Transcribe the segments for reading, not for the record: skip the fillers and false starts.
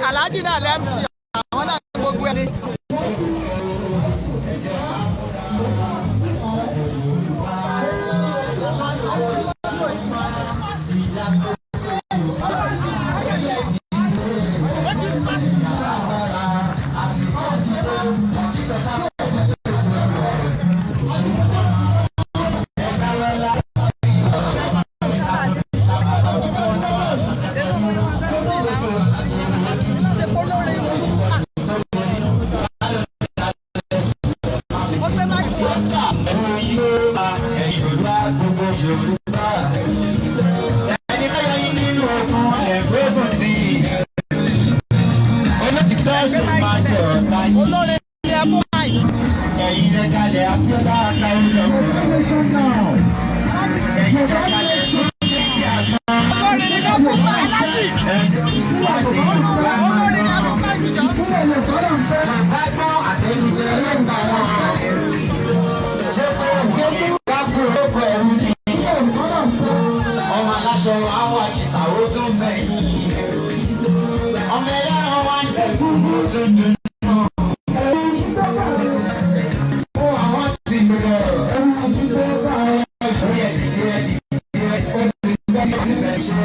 Aláàjì náà lẹ́mùsì àwọn náà gbogbo ẹni. Ó gbé máìkì. Gbogbo Yorùbá. Ẹni tó yọ yín nínú ogun ẹ̀gbẹ́gun tí. Olótìtọ́ ṣe máa jẹ ọ̀tá yìí. Olórin ni ẹ fún máìkì. Ẹ̀yin lẹ dalẹ̀ Abíọ́lá Akáwùjọ. Ẹ̀yin lẹ dalẹ̀ Sókèjì Àgbọn. Olórin ni ẹ fún máìkì. Ẹ̀jẹ̀ wà ní Yorùbá. Olórin ni ẹ fún máìkì jọ. Bàbá gbọ́ àtẹnujẹ ló ń bá wọn. Ṣé pé òun ní wá kú lóko ẹ̀rú ni? Ọmọ aláṣọ àwọn àkìsà ó tún fẹ́ yìí. Ọmọ ẹlẹ́ran wá ń tẹ gbogbo tó dùn nù. Ó àwọn ti bẹ̀rẹ̀. Ó yẹ dìde ẹ dìde ó ti gbẹ́ ti fẹ́ ṣe.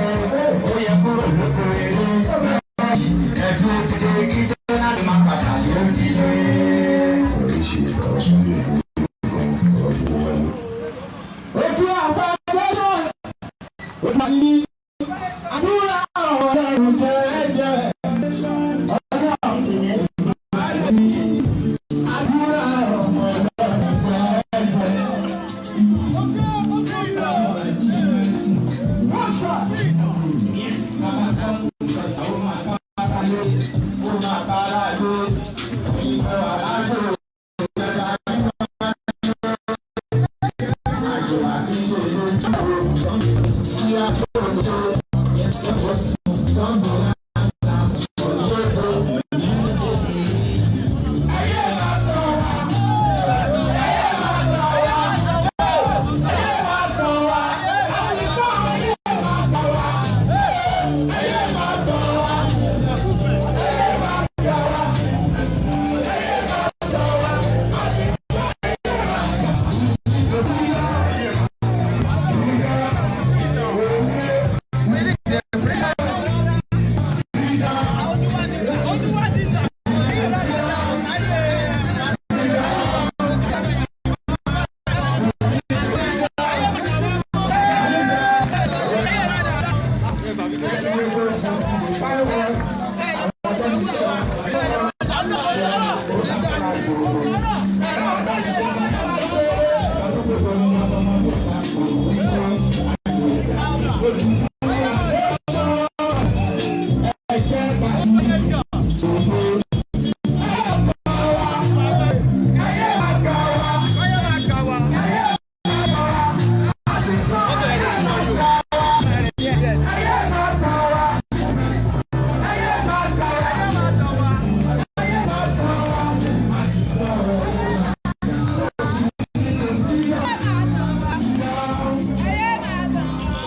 Ó yẹ kúrò lóko eré. Ẹ̀dùn dìde kí dé láti máa padà lórí. Ojú àpapọ̀ ojú àní àdúrà ọ̀rẹ́ jẹ́jẹ́ ọ̀rẹ́ àdúrà ọ̀rẹ́ jẹ́jẹ́.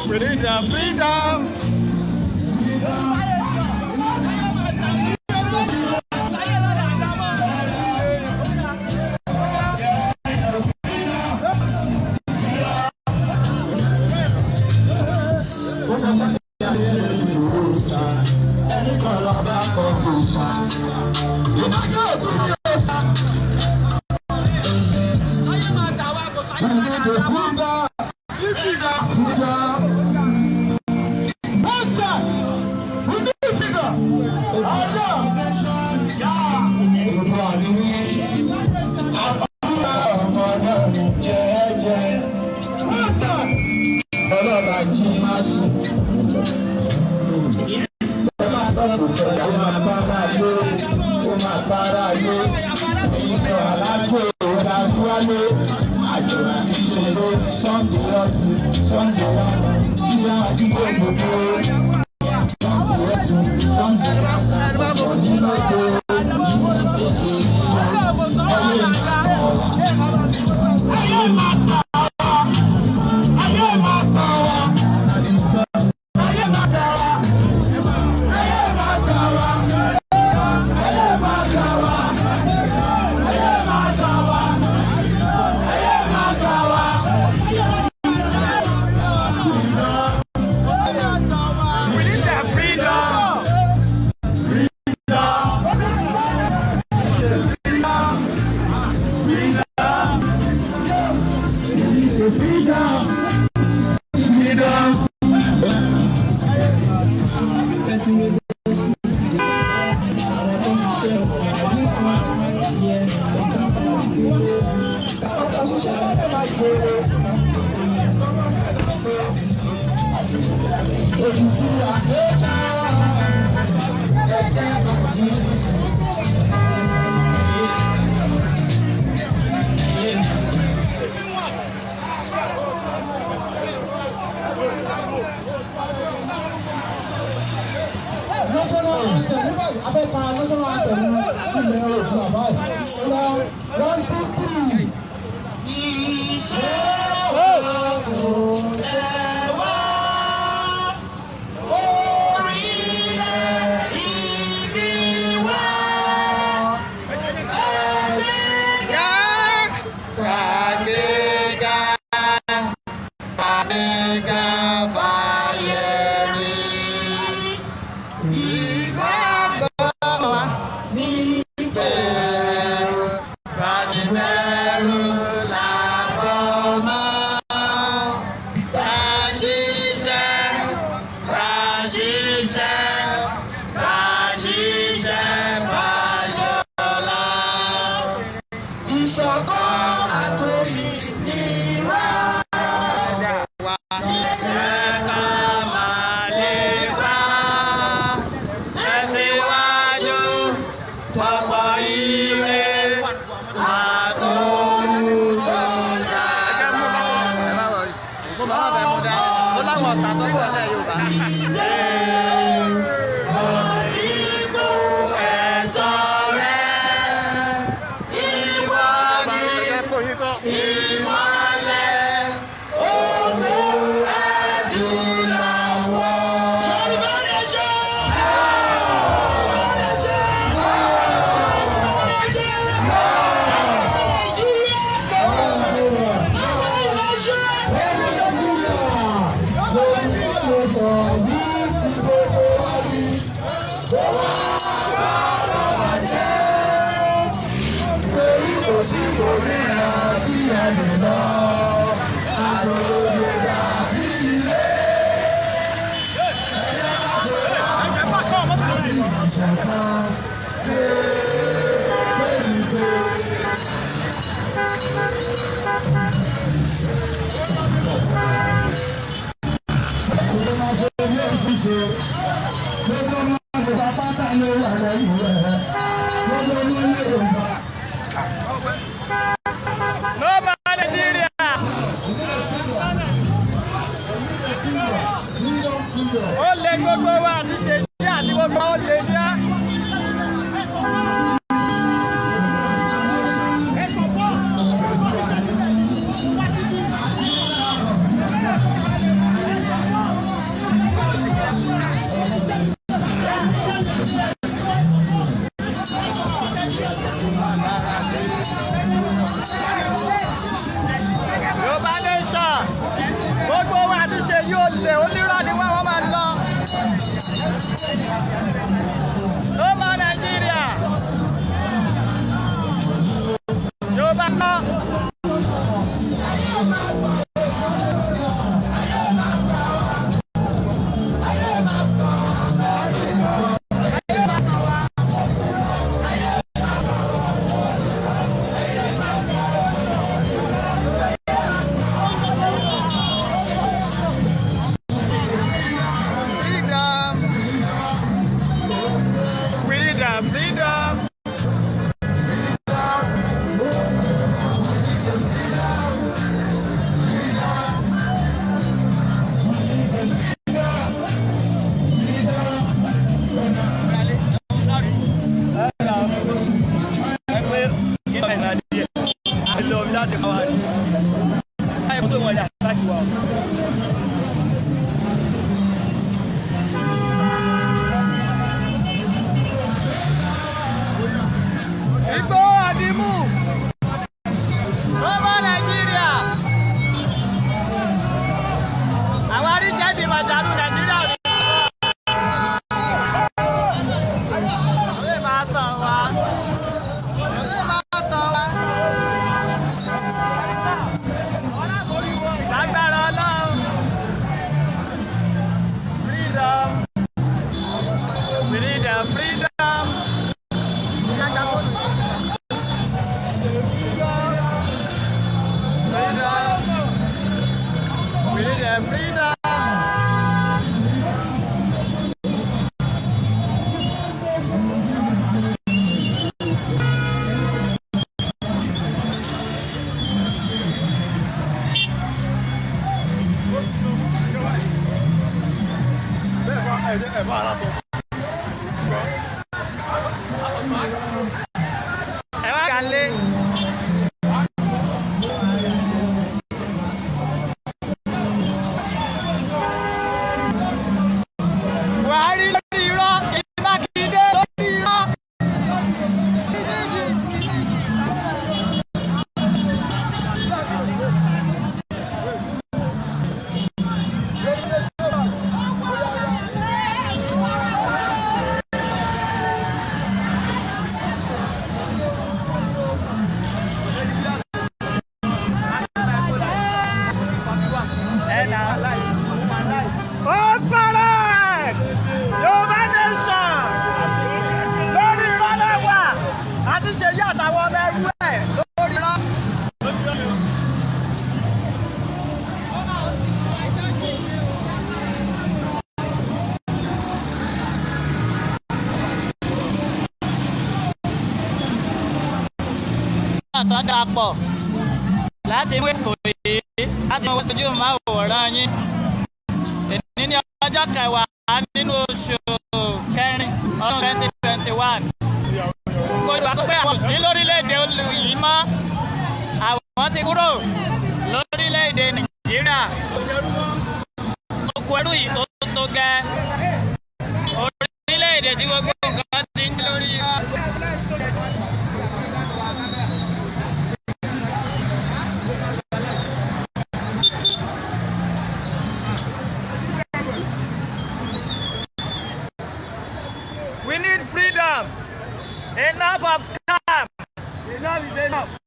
Freedom, freedom. Sunday ọ̀sùn, Sunday ọ̀nà, tí a Àdúgbò gbogbo. Sunday àtàkùn nílòdò. Ayé máa tà wá. Ayé máa tà wá. Ayé máa tà wá. Ayé máa tà wá. Ayé máa tà wá. Ayé máa tà wá. Ayé máa tà wá. We need their freedom. Àwọn tó ń ṣiṣẹ́ lọ́dẹ̀ máa jèrè. Òdùdúwà ló sá ẹ̀jẹ̀ bàjẹ́. National anthem ní báyìí, afẹ́ka national anthem ilẹ̀ Oòduà báyìí. Ṣé one two three. Iṣẹ́ òkun lẹ́wà orílẹ̀ ibi wá ẹgbẹ́ga kàgbéga kàgbéga fàyè rí ìgbàgbọ́ wa níbẹ̀ bàtìbẹ̀rù làbọ̀ mọ́. Ká ṣiṣẹ́, ká ṣiṣẹ́, ká ṣiṣẹ́ fàjọlá. Ìṣọ̀kan àtòmìnira. Jẹ́ ká máa lépa. Tẹ̀síwájú pọ̀pọ̀ ire àtòhun tó dára. Ó láwọn ọ̀tá tó pọ̀ lẹ́ Yorùbá. Ìbò ẹ̀tọ́ rẹ̀, ìwọ ni ìmọ́lẹ̀ ògo adúláwọ̀. Yorùbá nation! Yorùbá nation! Yorùbá nation! Nàìjíríà! Yorùbá nation! Yorùbá nation yìí ti gbogbo wa ní. Torí kò sí òmíràn tí a lè lọ. Àjòyè dàbí ilé. Ìṣọ̀kan kéèké. Kò máa ṣe bí òṣìṣẹ́. Gbogbo ọmọ Yorùbá pátá ló wà lẹ́yìn rẹ̀. Gbogbo ọmọ Yorùbá. No more Nigeria. Freedom, freedom. Ó lé gbogbo wa àti ṣe ní àti gbogbo ó lé ní á. Yorùbá nation. Gbogbo wa àti ṣe yóò lè onírọ̀ ni wọ́n wọ́n máa lọ. No more Nigeria. Yorùbá lọ. Freedom. Ẹ bá ara sọ. Ẹ wá kà lé. Buhari lórí irọ́, Ṣèyí Mákindé lórí irọ́. Ó correct! Yorùbá nation lórí irọ́ lẹ́wà àti Ṣèyí àtàwọn ọmọ ẹrú ẹ̀ lórí irọ́. Àtọ́ darapọ̀ láti mú ètò yìí láti mú ojú máwòrán yín. Èní ní ọjọ́ kẹwàá nínú oṣù kẹrin ọdún 2021. Gbogbo ìgbà sọ pé àwọn ò sí lórílẹ̀‐èdè olú yìí mọ́. Àwọn ti kúrò lórílẹ̀‐èdè Nàìjíríà. Oko ẹrú yìí ó tó gẹ́. Orílẹ̀-èdè tí gbogbo nǹkan ti ń lórí irọ́. We need freedom. Enough of scam. Enough is enough.